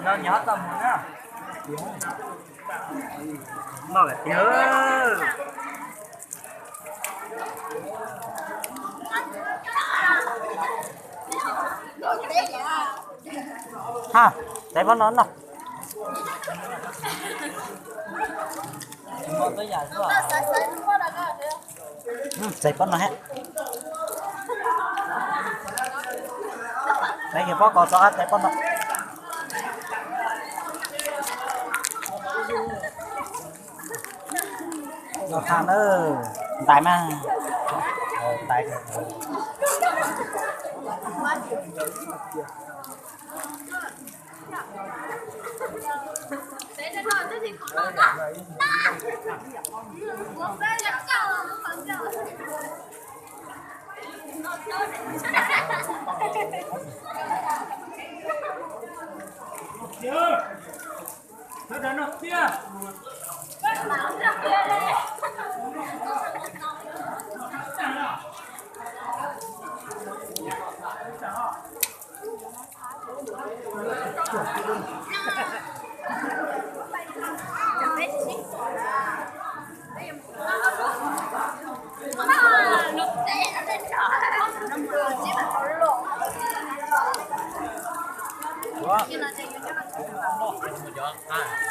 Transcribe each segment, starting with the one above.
No nyob tau mus na. Noj lawm tiag. Ha, tes pob no no. Tes pob no ha. Tes pob ko tso, tes pob no. Los ha na, ntais mas. Ntais.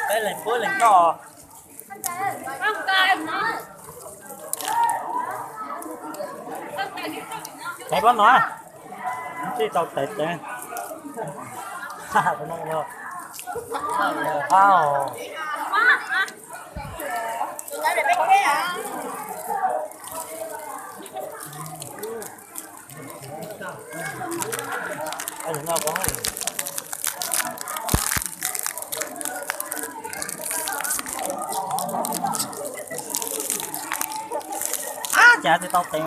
Peb leeg puab leeg noj. Tes pob no, tsis tau tes tes. Ab, cas tsis tau tes.